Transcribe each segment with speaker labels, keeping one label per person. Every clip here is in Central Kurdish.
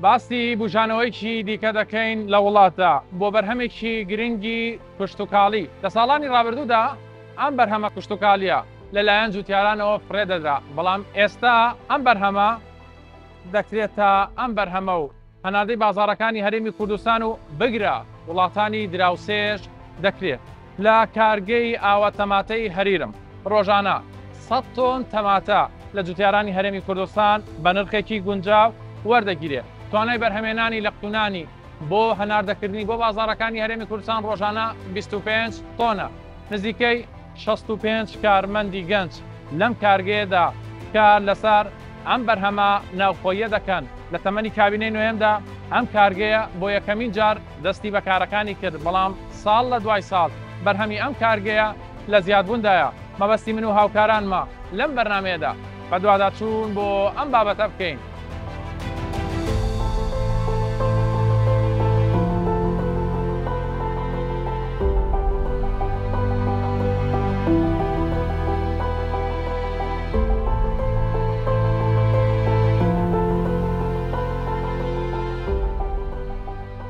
Speaker 1: باسی بوژانەوەیەکی دیکە دەکەین لە وڵاتدا بۆ بەرهەمێکی گرنگی کشتوکاڵی. لە ساڵانی ڕابردوودا ئەم بەرهەمە کشتوکاڵییە لەلایەن جوتیارانەوە فڕێ دەدرا، بەڵام ئێستا ئەم بەرهەمە دەکرێتە ئەم بەرهەمە و هەناردەی بازاڕەکانی هەرێمی کوردستان و بگرە وڵاتانی دراوسێش دەکرێت. لە کارگەی ئاوە تەماتەی هەریرم ڕۆژانە سەد تۆن تەماتە لە جوتیارانی هەرێمی کوردستان بە نرخێکی گونجاو وەردەگیرێت. توانای بەرهەمێنانی لە قوتونانی بۆ هەناردەکردنی بۆ بازاڕەکانی هەرێمی کوردستان ڕۆژانە 25 تۆنە. نزیکەی 65 کارمەندی گەنج لەم کارگەیەدا کار لەسەر ئەم بەرهەمە ناوخۆییە دەکەن. لە تەمەنی کابینەی نۆیەمدا ئەم کارگەیە بۆ یەکەمین جار دەستی بە کارەکانی کرد، بەڵام ساڵ لە دوای ساڵ بەرهەمی ئەم کارگەیە لە زیادبووندایە. مەبەستی من و هاوکارانمە لەم بەرنامەیەدا بەدواداچوون بۆ ئەم بابەتە بکەین.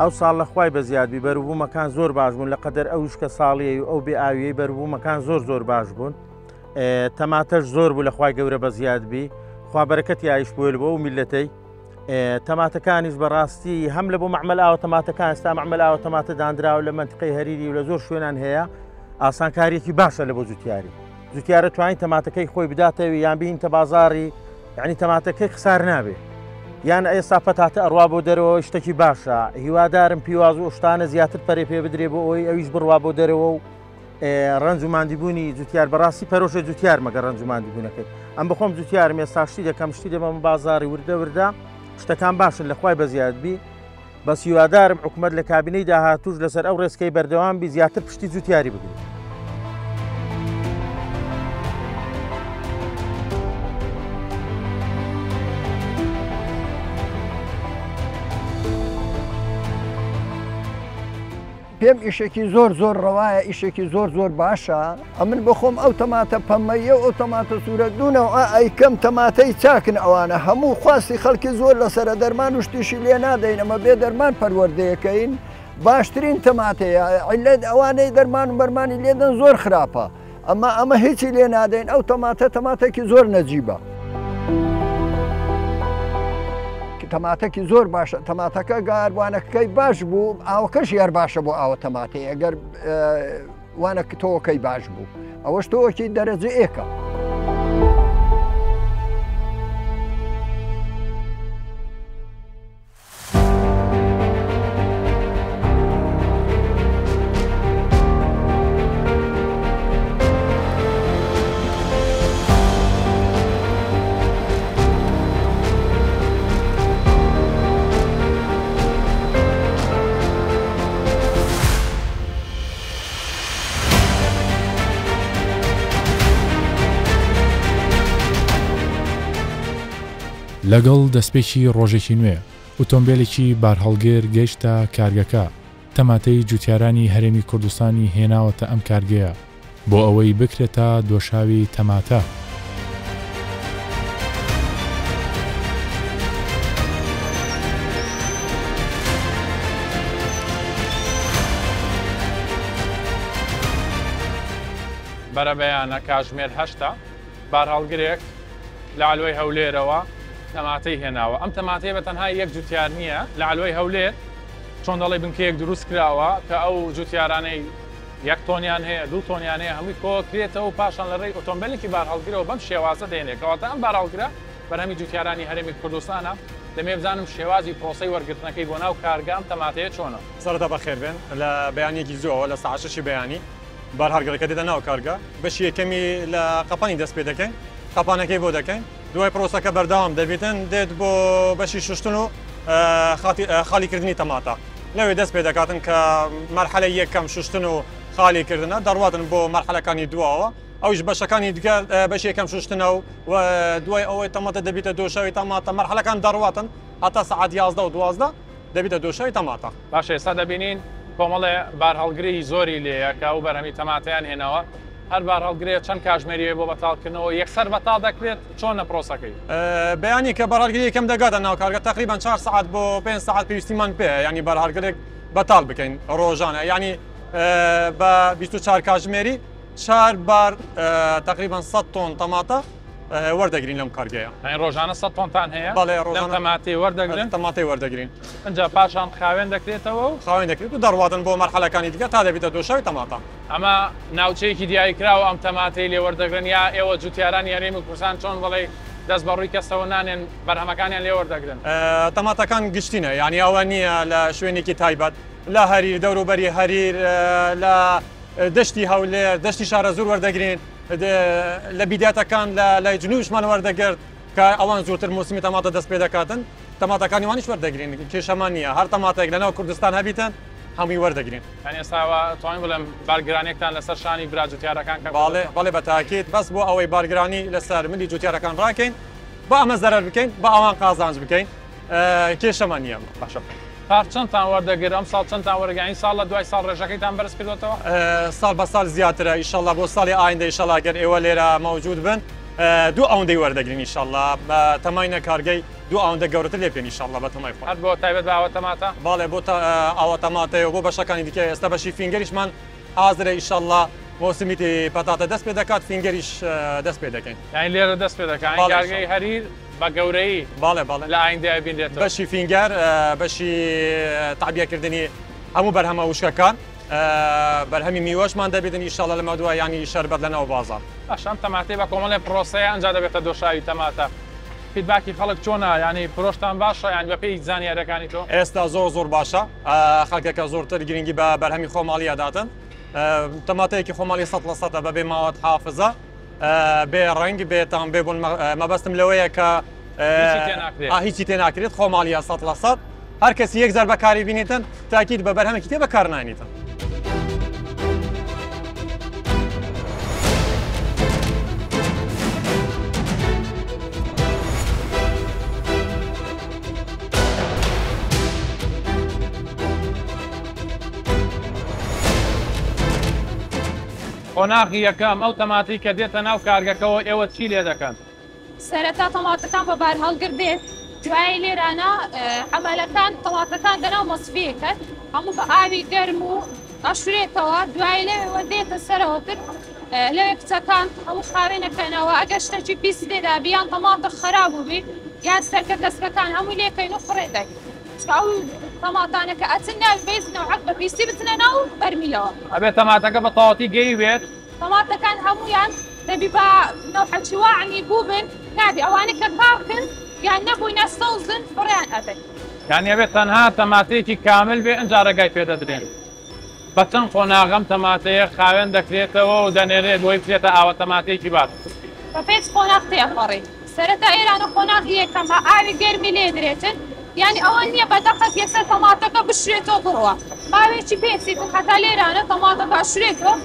Speaker 2: ئەو ساڵ لە خوای بەزیاد بی بەروبوومەکان زۆر باش بوون لە قەدەر ئەو وشکە ساڵیەی و ئەو بێ ئاویەی بەروبوومەکان زۆر زۆر باش بوون تەماتەش زۆر بوو لە خوای گەورە بەزیاد بی خوا بەرەکەتی ئایش بۆ بۆ ئەو میلەتەی تەماتەکانیش بەڕاستی هەم لە بۆ معمل ئاوە تەماتەکان ئستا معمل ئاوە تەماتە دانراوە لە منتیقەی هەریری و لە زۆر شوێنان هەیە ئاسانکاریەکی باشە لە بۆ جوتیاری جوتیارە توانین تەماتەکەی خۆی بداتەوە یان بینتە بازاری یعنی تەماتەکەی خسار نابێ یان ئێستا پەتاتە ئەڕوا بۆ دەرەوە شتێکی باشە هیوادارم پیواز و شتانە زیاتر پەرێ پێ بدرێ بۆ ئەوەی ئەویش بڕوا بۆ دەرەوە و ڕەنج و ماندیبوونی جوتیار بەڕاستی پەرۆشە جوتیار مەگە ڕەنج و ماندیبوونەکەی ئەم بخۆم جوتیارم ئێستا شتی دەکەم شتی دەبەم بازاری وردە وردە شتەکان باشن لە خوای بەزیاد بی بەس هیوادارم حکومەت لە کابینەی داهاتوش لەسەر ئەو ڕێسکەی بەردەوام بی زیاتر پشتی جوتیاری بگرێت.
Speaker 3: پێم ئیشێکی زۆر زۆر ڕەوایە ئیشێکی زۆر زۆر باشە ئەمن بۆ خۆم ئەو تەماتە پەمەیە و ئەو تەماتە سوورە دوونەوە ئەیکەم تەماتەی چاکن ئەوانە هەموو خواستی خەڵکی زۆر لەسرە دەرمان و شتیشی لێ نادەین ئەمە بێ دەرمان پەروەردەیەکەین باشترین تەماتەیە عیلەت ئەوانەی دەرمان و بەرمانی لێدەن زۆر خراپە ئەمە ئەمە هیچی لێ نادەین ئەو تەماتە تەماتێکی زۆر نەجیبە. تەماتەکی زۆر باشە تەماتەکە گاروانەکەی باش بوو ئاوەکەش یار باشە بۆ ئاوە تەماتەی ئەگەر وانە تۆکەی باش بوو ئەوەش تۆکی دەرەجە ئێکە.
Speaker 4: لەگەڵ دەستپێکی ڕۆژێکی نوێ، ئوتۆمبێلێکی بارهەڵگر گەیشتە کارگەکە، تەماتەی جوتیارانی هەرێمی کوردستانی هێناوەتە ئەم کارگەیە بۆ ئەوەی بکرێتە دۆشاوی تەماتە.
Speaker 1: بەرەبەیانە کاژمێر هەشتە. بارهەڵگرێک لە عەلوەی هەولێرەوە تەماتەی هێناوە، ئەم تەماتەیە بە تەنها یەک جوتیار نییە، لە عەلوەی هەولێر چۆن دەڵێی بنکەیەک دروست کراوە کە ئەو جوتیارانەی یەک تۆنیان هەیە دوو تۆنیان هەیە هەمووی کۆکرێتەوە و پاشان لە ڕێی ئۆتۆمبێلێکی بارهەڵگرەوە بەم شێوازە دێنێ، کەواتە ئەم بارهەڵگرە بەرهەمی جوتیارانی هەرێمی کوردستانە، دەمەوێ بزانم شێوازی پرۆسەی وەرگرتنەکەی بۆ ناو کارگە ئەم تەماتەیە چۆنە؟
Speaker 5: سەرەتا بەخێربێن، لە بەیانییەکی زووەوە لە سەعات شەشی بەیانی بارهەڵگرەکە دێتە ناو کارگە، بەشی یەکەمی لە قەپانی دەست پێ دەکەین، قەپانەکەی بۆ دەکەین، دوای پرۆسەکە بەردەوام دەبیتن، دێت بۆ بەشی شوشتن و خالیکردنی تەماتە. لەوێ دەست پێ دەکاتن کە مەرحەلەی یەکەم شوشتن و خالیکردنە، دەڕواتن بۆ مەرحەلەکانی دواوە، ئەویش بەشەکانی دیکە بەشی یەکەم شوشتنە و دوای ئەوەی تەماتە دەبیتە دۆشاوی تەماتە، مەرحەلەکان دەڕواتن هەتا سەعات 11 و 12 دەبیتە دۆشاوی تەماتە.
Speaker 1: باشە ئێستا دەبینین کۆمەڵێ بارهەڵگری زۆری لێیە کە ئەو بەرهەمی تەماتەیان هێناوە. هەر بارهەڵگرێ چەند کاژمێری هەیە بۆ بەتاڵکردنەوە یەکسەر بەتاڵ دەکرێت چۆنە پرۆسەکەی؟
Speaker 5: بەیانی کە بارهەڵگری یەکەم دەگاتە ناو کارگە تەقریبەن چوار سەعات بۆ پێنج سەعات پێویستیمان پێیە یانی بارهەڵگرێک بەتاڵ بکەین ڕۆژانە یانی بە 24 کاژمێری چار بار تقریبا 100 تۆن تەماتە وەردەگرین لەم کارگەیە.
Speaker 1: یانی ڕۆژانە 100 تۆنتان هەیە؟
Speaker 5: بەڵێ ڕۆژانە
Speaker 1: تەماتەی وەردەگرن؟
Speaker 5: تەماتەی وەردەگرین.
Speaker 1: ئینجا پاشان خاوێن دەکرێتەوە و
Speaker 5: خاوێن دەکرێت و دەڕواتن بۆ مەرحەلەکانی دیکە تا دەبیتە دۆشاوی تەماتە.
Speaker 1: ئەمە ناوچەیەکی دیاریکراوە ئەم تەماتەی لێ وەردەگرن یا ئێوە جوتیارانی هەرێمی کوردستان چۆن بڵێی دەست بە ڕووی کەسەوە نانێن بەرهەمەکانیان لێ وەردەگرن؟
Speaker 5: تەماتەکان گشتینە یانی ئەوە نییە لە شوێنێکی تایبەت لە هەریر دەوروبەری هەریر لە دەشتی هەولێر دەشتی شارەزوور وەردەگرین لە بیداتەکان لە لای جنوبشمان وەردەگرت کە ئەوان زۆرتر مۆسیمی تەماتە دەست پێ دەکاتن تەماتەکانی وانیش وەردەگرین کێشەمان نییە هەر تەماتەیەک لەناو کوردستان هەبیتن هەمووی وەردەگرین.
Speaker 1: یانی ئێستا وا توانین بڵێم بارگرانیەکتان لەسەر شانی برا جوتیارەکان کەم
Speaker 5: بەڵێ بەڵێ بە تاکید بەس بۆ ئەوەی بارگرانی لەسەر ملی جوتیارەکان ڕاکەین با ئەمە زەرەر بکەین با ئەوان قازانج بکەین کێشەمان نییە.
Speaker 1: باشە پار چەندتان وەردەگرت ئەمساڵ چەندتان وەرگرت یانی ساڵ لە دوای ساڵ ڕێژەکەیتان بەرز کردۆتەوە؟
Speaker 5: ساڵ بە ساڵ زیاترە ئیشەڵا بۆ ساڵی ئایندە ئیشەڵا گەر ئێوە لێرە مەوجود بن دوو ئەوەندەی وەردەگرین ئیشەڵا بە تەماینە کارگەی دوو ئەوەندە گەورەتر لێ بکەین ئیشەڵا بە تەمای خوا.
Speaker 1: هەر بۆ تایبەت بە ئاوە تەماتە؟
Speaker 5: بەڵێ بۆ ئاوە تەماتەیە و بۆ بەشەکانی دیکە ئێستا بەشی finger یشمان حازرە ئیشەڵا مۆسمی پەتاتە دەست پێ دەکات finger یش دەست پێ دەکەین.
Speaker 1: یانی لێرە دەست پێ دەکات
Speaker 5: بەڵێ
Speaker 1: کارگەی هەریر بە گەورەیی
Speaker 5: بەڵێ بەڵێ
Speaker 1: لە ئایندەیا بینرێتەوە.
Speaker 5: بەشی finger بەشی تەعبیەکردنی هەموو بەرهەمە وشکەکان بەرهەمی میوەشمان دەبێتن ئیشەڵا لەمە دوای یانی شەربەت لەناو بازاڕ.
Speaker 1: باشە ئەم تەماتەی بە کۆمەڵێ پرۆسەیە ئەنجا دەبێتە دۆشاوی تەماتە feedback ی خەڵک چۆنە یانی فرۆشتان باشە یانی بەپێی زانیاریەکانی تۆ؟
Speaker 5: ئێستا زۆر زۆر باشە خەڵکەکە زۆرتر گرنگی بە بەرهەمی خۆماڵی ئەداتن تەماتەیەکی خۆماڵی سەد لە سەدە بەبێ ماوەت حافزە بێ ڕەنگ بێ تام بێ بۆن مەبەستم لەوەیە کە هیچی تێ ناکرێت خۆماڵیە 100% هەر کەسی یەک جار بەکاری بینیتن تاکیت بە بەرهەمێکی تێ بەکار نانیتن.
Speaker 1: قۆناغی یەکەم، ئەو تەماتەی کە دێتە ناو کارگەکەوە ئێوە چی لێ دەکەن؟
Speaker 6: سەرەتا تەماتەکان بە بارهەڵگر دێت، دوایی لێرانە عەمەلەکان تەماتەکان دەناو مەسفیەکەن هەموو بە ئاوی گەرم و ئەشورێتەوە، دوایی لەوێوە دێتە سەرەوەتر لەوێ کچەکان هەموو خاوێنەکەنەوە ئەگەر شتێکی پیس تێدا بی یان تەماتە خراپ بووبی یان سەرکە کەسکەکان هەموو لێکەین و فڕێ دەین. چونکە ئەو تەماتانە کە ئەچن ناوی بەیس نەوعەک بە پیسی بچنە ناو بەرمیلەوە.
Speaker 1: ئەبێ تەماتەکە بە تەواوەتی گەیی بێت.
Speaker 6: تەماتەکان هەموویان دەبی بە نەوعەکی واعنی بووبن نابی ئەوانەی کە پاکن یان نەبووینە سەوزن فڕێیان ئەدەین.
Speaker 1: یانی ئەبێ تەنها تەماتەیەکی کامل بێ ئنجا ڕێگای پێ دەدرێن. بە چەند قۆناغ ئەم تەماتەیە خاوێن دەکرێتەوە و دەنێرێت بۆی بکرێتە ئاوە تەماتەیەکی باش؟
Speaker 6: بە پێنج قۆناغ تێئەپەڕی. سەرەتا ئێرانە قۆناغی یەکەمە ئاوی گەرمی لێ درێتن یانی ئەوە نییە بە دەقەک یەکسەر تەماتەکە بشرێتەوە بڕوا ماوەیەکی پێ چیتن هەتا لێرانە تەماتەکە ئەشرێتەوە.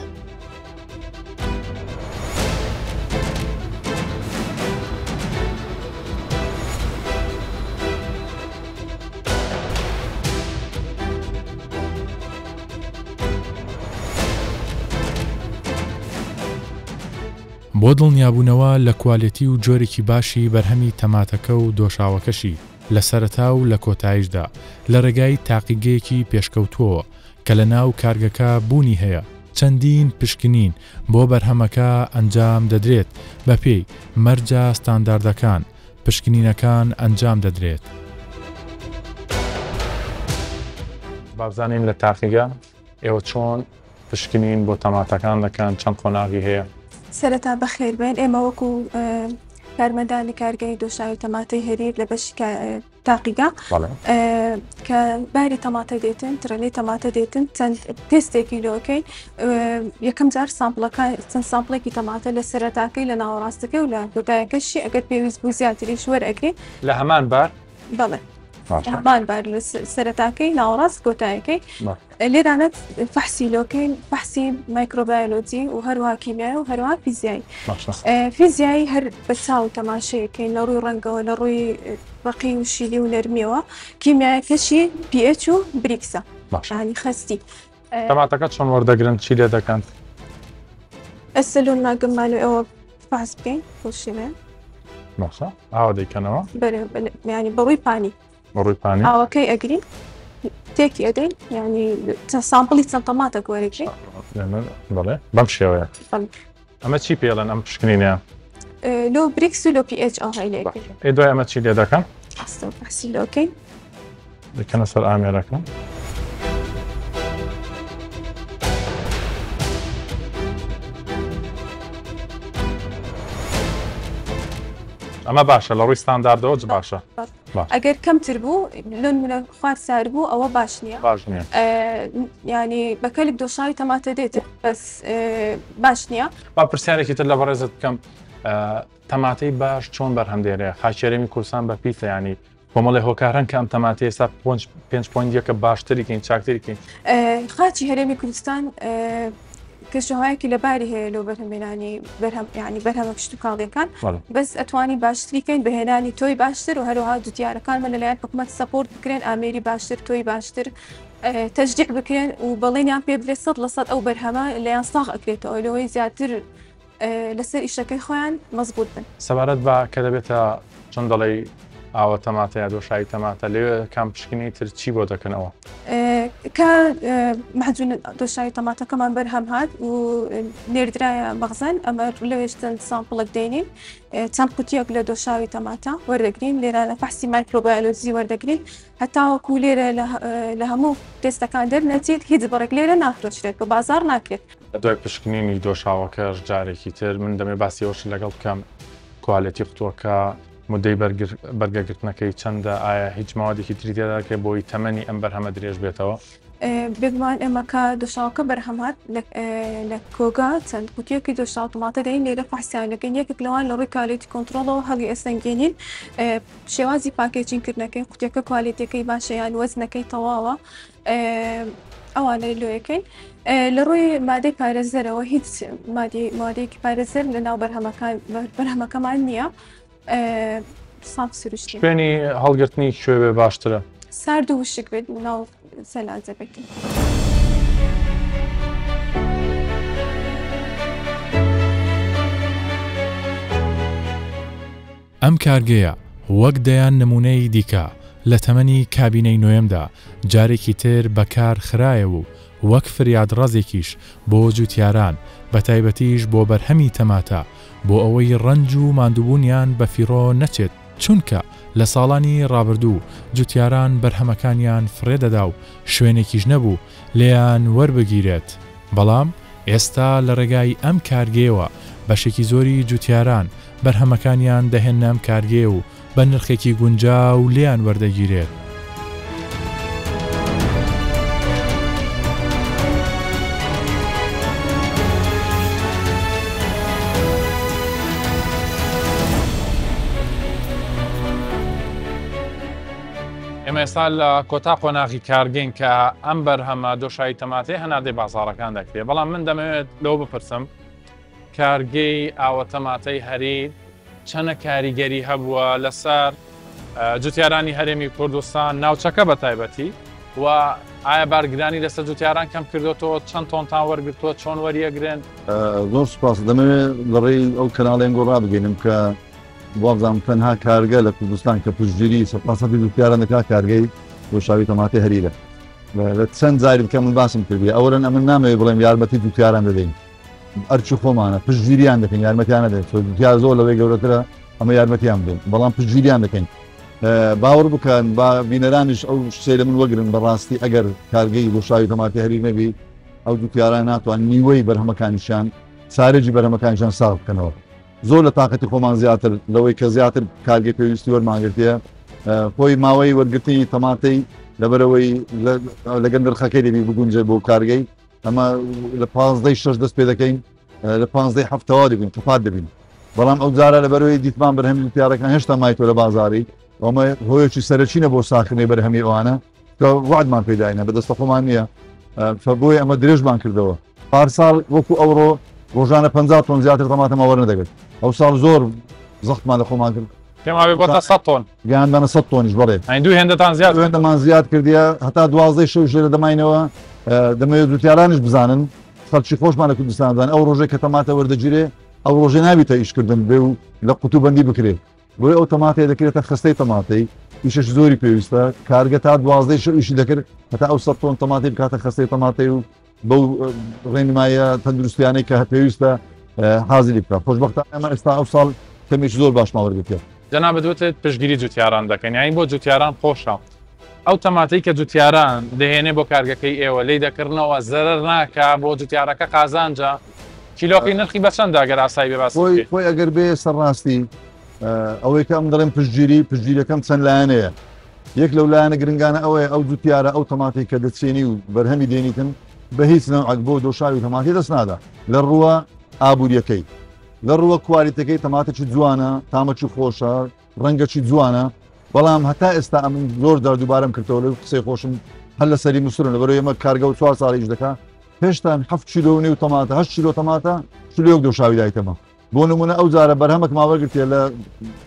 Speaker 4: بۆ دڵنیابوونەوە لە کوالێتی و جۆرێکی باشی بەرهەمی تەماتەکە و دۆشاوەکەشی لە سەرەتا و لە کۆتایشدا لە ڕێگای تاقیگەیەکی پێشکەوتووەوە کە لە ناو کارگەکە بوونی هەیە چەندین پشکنین بۆ بەرهەمەکە ئەنجام دەدرێت بەپێی مەرجە ستانداردەکان پشکنینەکان ئەنجام دەدرێت.
Speaker 1: با بزانین لە تاقیگە ئێوە چۆن پشکنین بۆ تەماتەکان دەکەن، چەند قۆناغی هەیە؟
Speaker 7: سەرەتا بەخێربێن، ئێمە وەکو کارمەندانی کارگەی دۆشاوی تەماتەی هەریر لە بەشی تاقیگە کە باری تەماتە دێتن ترەلەی تەماتە دێتن چەند تێستێکی لۆکەین یەکەم جار sample ەکان چەند sample ێکی تەماتە لە سەرەتاکەی لە ناوەڕاستەکەی و لە کۆتایەکەشی ئەگەر پێویست بوو زیاتریش وەرئەگرین
Speaker 1: لە هەمان بار
Speaker 7: بەڵێ هەمان بار لە سەرەتاکەی ناوەڕاست کۆتایەکەی لێرانە فەحسی لۆکەین فەحسی مایکرۆبایۆلۆجی و هەروەها کیمیایی و هەروەها فیزیایی فیزیایی هەر بە چاو تەماشەیەکەین لە ڕووی ڕەنگەوە لە ڕووی ڕەقی و شیلی و نەرمیەوە کیمیایەکەشی pH و Brix ە ینی خەستی
Speaker 1: تەماتەکە چۆن وەردەگرن چی لێ دەکەن؟
Speaker 7: ئێستا لۆن ماگەمانەوە ئەوە فاس بکەین بۆ شێوەیە.
Speaker 1: باشە ئاوا دەیکەنەوە؟
Speaker 7: بەرێ ینی بەڕووی پانی.
Speaker 1: بەڕووی پانی.
Speaker 7: ئاوەکەی ئەگرین تێکی ئەدەین ینی sample ی چەند تەماتە وەرەگرین.
Speaker 1: بەڵێ بەم شێوەیە. ئەمە چی پێڵێن ئەم پشکنینە؟
Speaker 7: لۆ Brix و لۆ pH ئەو هەی لێکەین.
Speaker 1: ئێ دوای ئەمە چی لێ دەکەن؟
Speaker 7: ئەستە باسی لۆکەین.
Speaker 1: دەکەنە سەر ئامێرەکە. ئەمە باشە لە ڕووی ستانداردەوە چ باشە
Speaker 7: ئەگەر کەمتر بوو لۆن منە خوار سار بوو ئەوە باش نییە
Speaker 1: باش نییە
Speaker 7: ینی بە کەلک دۆشاوی تەماتە دێت بەس باش نییە
Speaker 1: با پرسیارێکی تر لە بەڕێزت بکەم تەماتەی باش چۆن بەرهەم دێنێ؟ خاکی هەرێمی کوردستان بە پیتە یانی کۆمەڵێ هۆکار هەن کە ئەم تەماتەیە ئێستا پۆنج پێنج point یەکە باشتری کەین چاکتری کەین.
Speaker 7: خاکی هەرێمی کوردستان کەشوهەوایەکی لەباری هەیە لۆ بەرهەمێنانی بەرهەم یعنی بەرهەمە کشتوکاڵیەکان بەس ئەتوانی باشتری کەین بەهێنانی تۆی باشتر و هەروەها جوتیارەکانمان لەلایەن حکومەت support بکرێن ئامێری باشتر تۆی باشتر تەشجیع بکرێن و بەڵێنیان پێ بدرێت 100% ئەو بەرهەمە لەیان ساغ ئەکرێتەوە لەوەی زیاتر لەسەر ئیشەکەی خۆیان مەزبوت بن.
Speaker 1: سەبارەت بە کە دەبێتە چۆن دەڵێی ئاوە تەماتە یا دۆشاوی تەماتە لەوێ کام پشکنینی تر چی بۆ دەکەنەوە؟
Speaker 7: کە مەعجون دۆشاوی تەماتەکەمان بەرهەم هات و نێردرایە مەخزەن ئەمە لەوێش چەند sample ێک دێنین چەند قوتیەک لە دۆشاوی تەماتە وەردەگرین لێرە لە فەحسی مایکرۆبایۆلۆجی وەردەگرین هەتاوەکو لێرە لە هەموو تێستەکان دەرنەچێت هیچ بڕێک لێرە نافرۆشرێت بە بازاڕ ناکرێت.
Speaker 1: لە دوای پشکنینی دۆشاوەکەش جارێکی تر من دەمێ باسی ئەوەشت لەگەڵ بکەم quality قوتووەکە مدەی بەرگەگرتنەکەی چەندە ئایا هیچ مەوادێکی تری تێدا دەکرێت بۆی تەمەنی ئەم بەرهەمە درێژ بێتەوە؟
Speaker 7: بێگومان ئێمە کە دۆشاوەکە بەرهەم هات لە کۆگا چەند قوتیەکی دۆشاو تەماتە دەین لێرە فەحسیان دەکەین یەکێک لەوان لە ڕووی quality control ەوە هەڵی ئەسەنگێنین شێوازی packaging کردنەکەی قوتیەکە quality ەکەی باشە یان وەزنەکەی تەواوە ئەوانە لۆیەکەین لە ڕووی مادەی پارێزەرەوە هیچ مادەیەکی پارێزەر لە ناو بەرهەمەکان بەرهەمەکەمان نییە ساف سروشتی.
Speaker 1: شوێنی هەڵگرتنی کوێ بێ باشترە؟
Speaker 7: سارد و وشک بێت ناو سەلاجە بێت.
Speaker 4: ئەم کارگەیە وەک دەیان نموونەی دیکە لە تەمەنی کابینەی نۆیەمدا جارێکی تر بە کار خرایەوە و وەک فریادڕەزێکیش بۆ جوتیاران بە تایبەتیش بۆ بەرهەمی تەماتە بۆ ئەوەی ڕەنج و ماندووبوونیان بە فیڕۆ نەچێت چونکە لە ساڵانی ڕابردوو جوتیاران بەرهەمەکانیان فڕێ دەدا و شوێنێکیش نەبوو لێیان وەربگیرێت بەڵام ئێستا لە ڕێگای ئەم کارگەیەوە بەشێکی زۆری جوتیاران بەرهەمەکانیان دەهێننە ئەم کارگەیە و بە نرخێکی گونجاو لێیان وەردەگیرێت.
Speaker 1: ئێمە ئێستا لە کۆتا قۆناغی کارگەین کە ئەم بەرهەمە دۆشاوی تەماتەیە هەناردەی بازاڕەکان دەکرێت، بەڵام من دەمەوێت لەوە بپرسم کارگەی ئاوە تەماتەی هەریر چەنە کاریگەری هەبووە لەسەر جوتیارانی هەرێمی کوردستان ناوچەکە بە تایبەتی و ئایا بارگرانی لەسەر جوتیاران کەم کردوێتەوە چەند تۆنتان وەرگتووە چۆن وەریەگرن؟
Speaker 8: زۆر سپاس دەمەوێت لەڕێی ئەو کەناڵێن گۆ ڕابگەینم کە وابزانم تەنها کارگە لە کوردستان کە پشتگیری سەپاسەتی جوتیاران دەکات کارگەی دۆشاوی تەماتەی هەریرە لە چەند جاری بکە من باسم کردی ئەوەرن ئەمن نامەوێت بڵێم یارمەتی جوتیاران دەدەین ئەرچی خۆمانە پشتگیریان دەکەین یارمەتیان نەدەین جوتیار زۆر لەوەی گەورەترە ئەمە یارمەتیان بدەین بەڵام پشتگیریان دەکەین باوەڕ بکەن با بینەرانیش ئەو شتەی لە من وەگرن بەڕاستی ئەگەر کارگەی دۆشاوی تەماتەی هەریر نەبی ئەو جوتیاران ناتوان نیوەی بەرهەمەکانیشیان سارێجی بەرهەمەکانیشیان ساغ بکەنەوە زۆر لە تاقەتی خۆمان زیاتر لەوەی کە زیاتر کارگەی پێویستی وەرمانگرتیە خۆی ماوەی وەرگرتنی تەماتەی لەبەرەوەی لەگەل نرخەکەی دەبی بگونجێ بۆ کارگەی ئەمە لە پازدەی شەش دەست پێ دەکەین لە پازدەی هەفتەوە دەبین قەپات دەبین بەڵام ئەو جارە لەبەرەوەی دیتمان بەرهەمی پیارەکان هێشتا مایتۆ لە بازاری ئەمە هۆیەکی سەرەکینە بۆ ساخنەی بەرهەمی ئەوانە کە وعدمان پێداینە بەدەستە خۆمان نییە فەبۆی ئەمە درێژمان کردەوە پارساڵ وەکو ئەوڕۆ ڕۆژانە 50 تۆن زیاتر تەماتەمان وەرنەدەگرت ئەو ساڵ زۆر زەختمان لە خۆمان کرد
Speaker 1: پێم وابێ بۆتە 100 تۆن
Speaker 8: گەیاندانە 100 تۆنیش بەڵێ
Speaker 1: ئەین دوو هێندەتان زیاد
Speaker 8: هێندەمان زیاد کردیە هەتا دوازدەی شەو ژێرە دەماینەوە دەمەوێت جوتیارانیش بزانن خەڵکی خۆشمان لە کوردستان دان ئەو ڕۆژێک کە تەماتە وەردەگیرێ ئەو ڕۆژێ نابیتە ئیشکردن بێ و لە قوتوبەندی بکرێ. بۆیە ئەو تەماتەیە دەکرێتە خەستەی تەماتەی، ئیشێکی زۆری پێویستە، کارگە تا دوازدەی شەو ئیشی دەکرد هەتا ئەو سەد تۆن تەماتەی بکاتە خەستەی تەماتەی و بەو ڕێنمایە تەندروستیانەی کە پێویستە حازری بکات. خۆشبەختانە ئێمە ئێستا ئەو ساڵ کەمێکی زۆر باشمان وەرگرتیە.
Speaker 1: جەنابت وتت پشتگیری جوتیاران دەکەن یانی بۆ جوتیاران خۆشە ئەو تەماتەی کە جوتیاران دەهێنێ بۆ کارگەکەی ئێوە لێی دەکڕنەوە زەرەر ناکا بۆ جوتیارەکە قازانجە؟ کیلۆکەی نرخی بە چەندە گەر ئاسایی بێ باسی بکەی؟
Speaker 8: خۆی ئەگەر بێ سەر ڕاستی ئەوەی کە ئەم دەڵێم پشتگیری پشتگیرەکەم چەند لایەنەیە یەک لەو لایەنە گرنگانە ئەوەیە ئەو جوتیارە ئەو تەماتەی کە دەچێنی و بەرهەمی دێنیتن بە هیچ نەوعەک بۆ دۆشاوی تەماتی دەست نادا لە ڕووە ئابووریەکەی لە ڕووە کوالیتەکەی تەماتەکی جوانە تامەکی خۆشە ڕەنگەکی جوانە بەڵام هەتا ئێستا ئەمن زۆر جار دووبارەم کردەوە لەو قسەی خۆشم هەر لەسەری مسرم لەبەرەوەی ئێمە کارگە و چوار ساڵ ئیش دەکا هێشتان هەفت کیلۆ و نیو تەماتە هەشت کیلۆ تەماتە کیلۆیەک دۆشاوی دایتەمە بۆ نمونە ئەو جارە بەرهەمەکمان وەرگرتیە لە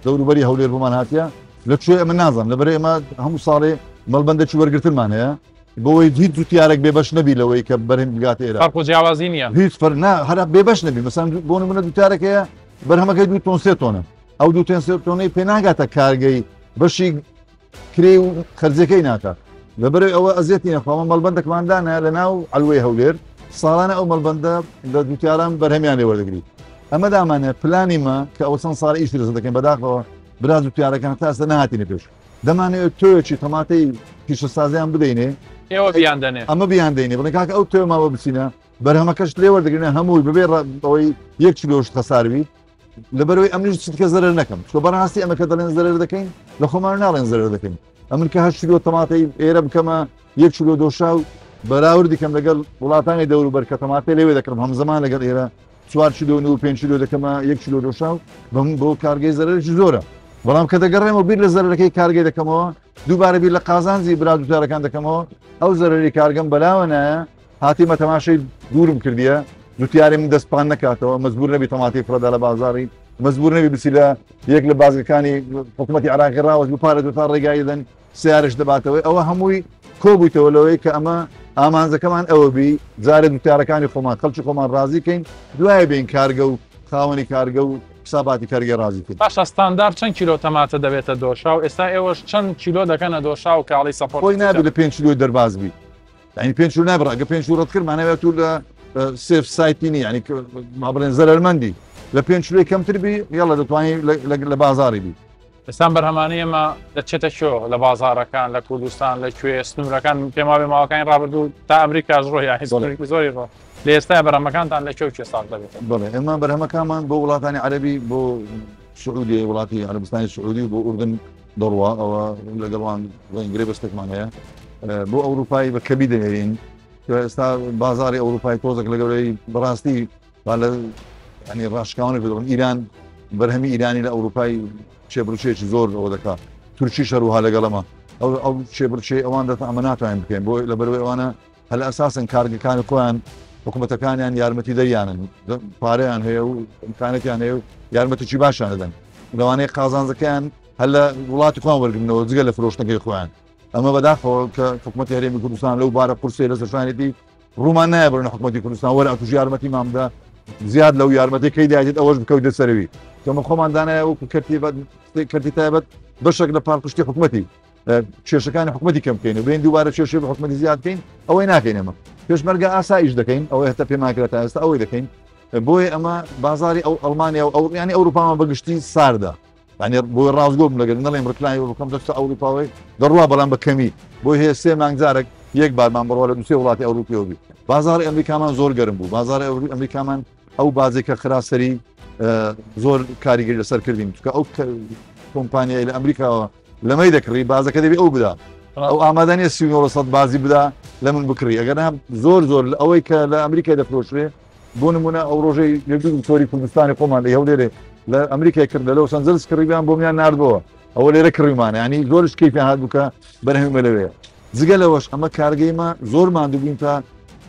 Speaker 8: دەوروبەری هەولێر بۆمان هاتیە لە کوێ ئەمە نازانم لەبەر ئێمە هەموو ساڵێ مەڵبەندێکی وەرگرتنمان هەیە بۆی هیچ جوتیارێک بێبەش نەبی لەوەی کە بەرهەم بگاتە ئێرە
Speaker 1: فەرق و جیاوازی نییە
Speaker 8: هیچ فەرق نا هەر بێبەش نەبی مەسەن بۆ نمونە جوتیارێک هەیە بەرهەمەکەی دوو تۆن سێ تۆنە ئەو دوو تێن سێ تۆنەی پێ ناگاتە کارگەی بەشی کرێ و خەرجەکەی ناکات لەبەرەوەی ئەوە ئەزیەتی نەخوامە مەڵبەندەکمان دانا لە ناو عەلوەی هەولێر ساڵانە ئەو مەڵبەندە لە جوتیاران بەرهەمیان لێ وەردەگری ئەمە دامانە پلانی مە کە ئەو چەند ساڵ ئیش لەسەر دەکەین بەداخەوە برا جوتیارەکان تا ئێستا نەهاتینە پێش دەمانەوێت تۆیەکی تەماتەی پیشەسازیان بدەینێ
Speaker 1: ئێوە بیان دەنێ
Speaker 8: ئەمە بیان دەینێ بڵێ کاکە ئەو تۆماوە بچینە بەرهەمەکەش لێ وەردەگرنە هەمووی ببێ ئەوەی یەک کیلۆش خەساروی لەبەرەوەی ئەمنیش چیتکە زەرەر نەکەم چۆ بەڕاستی ئەمە کە دەڵێن زەرەر دەکەین لە خۆمان ناڵێن زەرەر دەکەین ئەمن کە هەشت کیلۆ تەماتەی ئێرە بکەمە یەک کیلۆ دۆشاو بەراوردی کەم لەگەڵ وڵاتانی دەوروبەر کە تەماتە لەوێ دەکڕم هەمزەمان لەگەڵ ئێرە چوار کیلۆ و پێنج کیلۆ دەکەمە یەک کیلۆ دۆشاو بەم بۆ کارگەی زەرەرێکی زۆرە بەڵام کە دەگەڕێمەوە بیر لە زەرەرەکەی کارگەی دەکەمەوە دووبارە بیر لە قازانجی برا جوتیارەکان دەکەمەوە ئەو زەرەری کارگەم بەلاوە نایە هاتیمە تەماشەی دوورم کردیە جوتیاری من دەست پان نەکاتەوە مەجبور نەبی تەماتی فڕەدا لە بازاڕی مەجبور نەبی بچی لە یەک لە بازگەکانی حکوومەتی عراقی ڕاوەست بپارێت و تا ڕێگای دەن سیارش دەباتەوەی ئەوە هەمووی کۆبوویتەوە لەوەی کە ئەمە ئامانجەکەمان ئەوە بی جارێ جوتیارەکانی خۆمان خەڵکی خۆمان ڕازی کەین دوای بین کارگە و خاوەنی کارگە و حساباتی کارگە ڕازی کەین.
Speaker 1: باشە ستاندار چەند کیلۆ تەماتە دەبێتە دۆشاو ئێستا ئێوەش چەند کیلۆ دەکەنە دۆشاو کاڵی سەپۆرتی
Speaker 8: خۆی نابێت لە پێنج کیلۆی دەرباز بی یعنی پێنج کیلۆ نابڕ ئەگە پێنج کیلۆ ڕەت کرد مانای تو لە safe side ی نی یعنی ما بڵێن زەرەرمەندی لە پێنج کیلۆی کەمتر بی یاڵە دەتوانی لە بازاڕی بی.
Speaker 1: ئێستا ئەم بەرهەمانەی ئێمە دەچێتە کوێ لە بازاڕەکان لە کوردستان لە کوێ سنوورەکان پێم وابێ ماوەکانی ڕابردوو تا ئەمریکاش ڕۆ یان سنوورێکی زۆری ڕۆ لە ئێستا بەرهەمەکانتان لە کوێ و کوێ ساغ دەبێت؟
Speaker 8: بەڵێ ئێمە بەرهەمەکانمان بۆ وڵاتانی عەرەبی بۆ سعودیە وڵاتی عەرەبستانی سعودی و بۆ ئوردن دەڕوا ئەوە لەگەڵوان گرێبەستێکمان هەیە بۆ ئەوروپای بە کەبی دەنێرین ئێستا بازاری ئەوروپای تۆزێک لە گەورەی بەڕاستی با لە ینی ڕاشکاوانە بدڵم ئیران بەرهەمی ئیرانی لە ئەوروپای چێبرچێکی زۆر ئەوە دەکات تورکی شەروها لەگەڵەمە ئەو ئەو چێبرچێ ئەوان دەتا ئەمە ناتوانین بکەین بۆ لە بەروی ئەوانە هەل ئەساسن کارگەکانی خۆیان حکوومەتەکانیان یارمەتی دەریانن پارەیان هەیە و امکانەتیان هەیە و یارمەتێکی باشیان دەدەن لەوانەیە قازانجەکەیان هەر لە وڵاتی خۆیان وەرگرنەوە جگە لە فرۆشتنەکەی خۆیان ئەمە بەداخەوە کە حکوومەتی هەرێمی کوردستان لەو بارە قورسەی لەسەر شانێتی ڕوومان نایە بڕۆینە حکوومەتی کوردستان وەرە ئەتوش یارمەتیمان بدە زیاد لەو یارمەتی کەی دایتێت ئەوەش بکەوتە سەروی کەمە خۆمان دانایە وەکو کەرتی کەرتی تایبەت بەشێک لە پاڵپشتی حکوومەتی کێشەکانی حکوومەتی کەم بکەین و بێن دووبارە کێشەی بە حکوومەتی زیاد بکەین ئەوەی ناکەین ئەمە پێشمەرگە ئاسایش دەکەین ئەوەی هەتا پێمان کرا تا ئێستا ئەوەی دەکەین بۆیە ئەمە بازاری ئەو ئەڵمانیا و ئەو ینی ئەوروپامان بەگشتی ساردە یعنی بۆ ڕاستگۆ بم لەگەر نەڵێم ڕکلامی بۆ بکەم دەستە ئەوروپاوەی دەڕوا بەڵام بە کەمی بۆی هەیە سێ مانگ جارێک یەک بارمان بڕوا لە دوسێ وڵاتی ئەوروپیەوە بی بازاڕی ئەمریکامان زۆر گەرم بوو بازاڕی ئەوروپی ئەمریکامان ئەو بازێک کە خرا سەری زۆر کاریگەری لەسەر کردین چونکە ئەو کۆمپانیای لە ئەمریکاوە لەمەی دەکڕی بازەکە دەبی ئەو بدا ئەو ئامادە نیە 3900 بازی بدا لە من بکڕی ئەگەر زۆر زۆر ئەوەی کە لە ئەمریکای دەفرۆشرێ بۆ نمونە ئەو ڕۆژەی یەک دوو دکتۆری کوردستانی خۆمان لە هەولێرێ لە ئەمریکای کرد لە لۆس ئەنجلس کڕیبیان بۆمیان ناردبەوە ئەوە لێرە کڕیمانە ینی زۆرش کەیفیان هات بوو کە بەرهەمی لەوێ جگە لەوەش ئەمە کارگەیمە زۆر ماندووبووین تا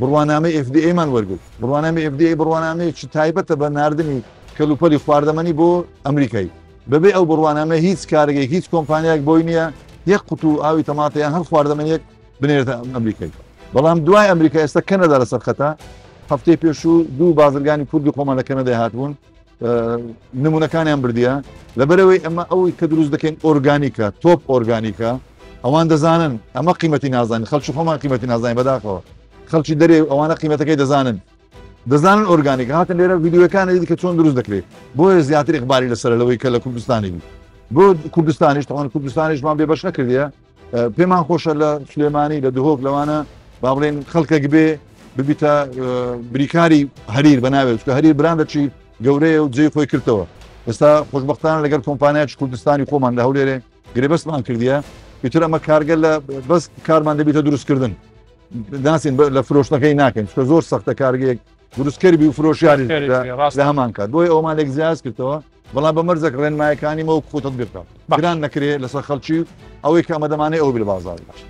Speaker 8: بڕوانامەی FDA مان وەرگرت بڕوانامەی FDA بڕوانامەیەکی تایبەتە بە ناردنی کەلوپەلی خواردەمەنی بۆ ئەمریکای بەبێ ئەو بڕوانامە هیچ کارگەیەک هیچ کۆمپانیایەک بۆی نییە یەک قوتو ئاوی تەماتە یان هەر خواردەمەنیەک بنێرێتە ئەمریکای بەڵام دوای ئەمریکا ئێستا کەنەدا لەسەر خەتە. هەفتەی پێشوو دوو بازرگانی کوردی خۆمان لە کەنەدای هاتبوون نمونەکانیان بردیە لەبەرەوەی ئەمە ئەوەی کە دروست دەکەین ئۆرگانیکە تۆپ ئۆرگانیکە ئەوان دەزانن ئەمە قیمەتی نازانین خەڵکی خۆمان قیمەتی نازانین بەداخەوە خەڵکی دەرێ ئەوانە قیمەتەکەی دەزانن دەزانن ئۆرگانیک هاتن لێرە ڤیدیۆکان کە چۆن دروست دەکرێت بۆیە زیاتر ئیقبالی لەسەر لەوەی کە لە کوردستانی بوو بۆ کوردستانیش تەوان کوردستانیشمان بێ بەش نەکردیە پێمان خۆشە لە سلێمانی لە دهۆک لەوانە با بڵێن خەڵکێک بێ ببیتە بریکاری هەریر بە ناوێت چکە هەریر براندەچی گەورەیە و جێی خۆی کردەوە ئێستا خۆشببختان لەگەڵ کۆمپانیاش کوردستانی خۆمان لە هەولێرێ گرێبەستمان کردیە ئیتر ئەمە کارگە لە بەس کارمان دەبیتە دروستکردن ناسین لە فرۆشتنەکەی ناکەین چکە زۆر سەختە کارگەیەک دروستکەری بی و فرۆشیاری لە هەمان کات بۆی ئەومان لێک زیاز کردەوە بەڵام بە مەرجێک ڕێنمایەکانی مە وەکو خۆی تەتبیق بکات گران نەکرێ لەسەر خەڵکی و ئەوەی کە ئەمە دەمانەوێ ئەوە بێ لە بازاڕی باش.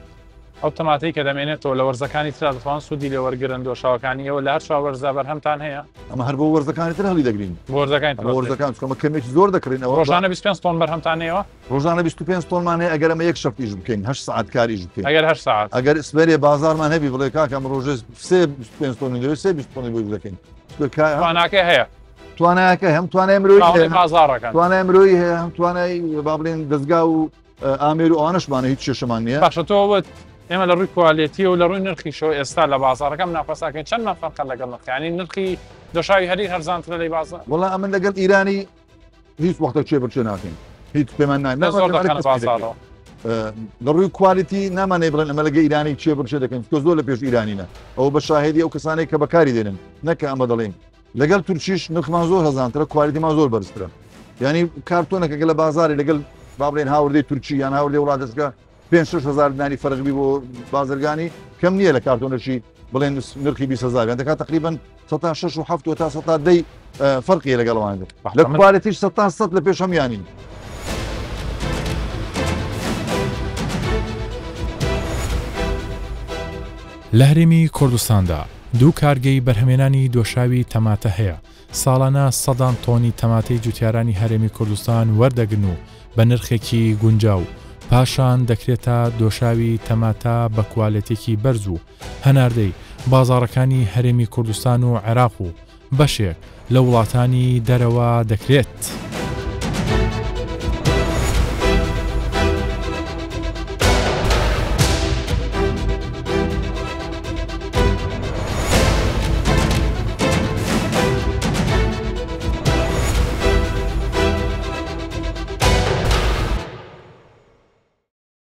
Speaker 1: ئەو تەماتەی کە دەمێنێتەوە لە وەرزەکانی ترا دەتوان سوودی لێ وەرگرن دۆشاوەکانی ئێوە لە هەر چوار وەرزدا بەرهەمتان هەیە؟
Speaker 8: ئەمە هەر بۆ وەرزەکانی تر هەڵی دەگرین.
Speaker 1: بۆ وەرزەکانی تر
Speaker 8: بۆ وەرزەکان چونکە ئەمە کەمێکی زۆر دەکڕین ئەوە
Speaker 1: ڕۆژانە 25 تۆن بەرهەمتان هەیەوە؟
Speaker 8: ڕۆژانە 25 تۆنمان هەیە ئەگەر ئەمە یەک شەفت ئیش بکەین 8 سەعات کار ئیش بکەین.
Speaker 1: ئەگەر 8 سەعات.
Speaker 8: ئەگەر سبەرێ بازاڕمان هەبی بڵێ کاکە ئەمە ڕۆژێ سێ 25 تۆنی دەوێت سێ 20 تۆنی بۆ ئیش دەکەین. چونکە
Speaker 1: تواناکەی هەیە.
Speaker 8: توانایەکە هەم توانای مرۆیی هەیە
Speaker 1: بازاڕەکان
Speaker 8: توانای مرۆیی هەیە هەم توانای با بڵێن دەستگا و ئامێر و ئەوانەشمانە هیچ کێشەمان نییە
Speaker 1: باشە تۆ وت ئێمە لە ڕووی کوالێتی و لە ڕووی نرخیشەوە ئێستا لە بازاڕەکە منافەساکەین چەندمان فەرقە لەگەڵ نرخ یانی نرخی دۆشاوی هەریر هەرزانترە لەی بازاڕ
Speaker 8: وەڵا ئەمن لەگەڵ ئیرانی هیچ وەختە چێ بچێ ناکەین هیچ پێمان
Speaker 1: ناکەین
Speaker 8: لە ڕووی quality نامانەی بڵێن ئەمە لەگە ئیرانی چێ بچێ دەکەین کە زۆر لە پێش ئیرانینە ئەو بە شاهدی ئەو کەسانێک کە بەکاری دێنن نەکە ئەمە دەڵێن لەگەڵ تورکیش نرخمان زۆر هەزانترە quality مان زۆر بەرزترە یعنی کارتۆنەکە لە بازاری لەگەڵ با بڵێن هاوردەی تورکی یان هاوردەی وڵاتەکە 5 هزار دیناری فەرق بی بۆ بازرگانی کەم نییە لە کارتۆنەشی بڵێن نرخی 20 هزار یان دەکات تقریبا 6 و 7 تا 10 فەرقی لەگەڵوان لە quality ش 100 لە پێش هەموانین.
Speaker 4: لە هەرێمی کوردستاندا دوو کارگەی بەرهەمێنانی دۆشاوی تەماتە هەیە، ساڵانە سەدان تۆنی تەماتەی جوتیارانی هەرێمی کوردستان وەردەگرن و بە نرخێکی گونجاو پاشان دەکرێتە دۆشاوی تەماتە بە کوالێتێکی بەرز و هەناردەی بازاڕەکانی هەرێمی کوردستان و عێراق و بەشێک لە وڵاتانی دەرەوە دەکرێت.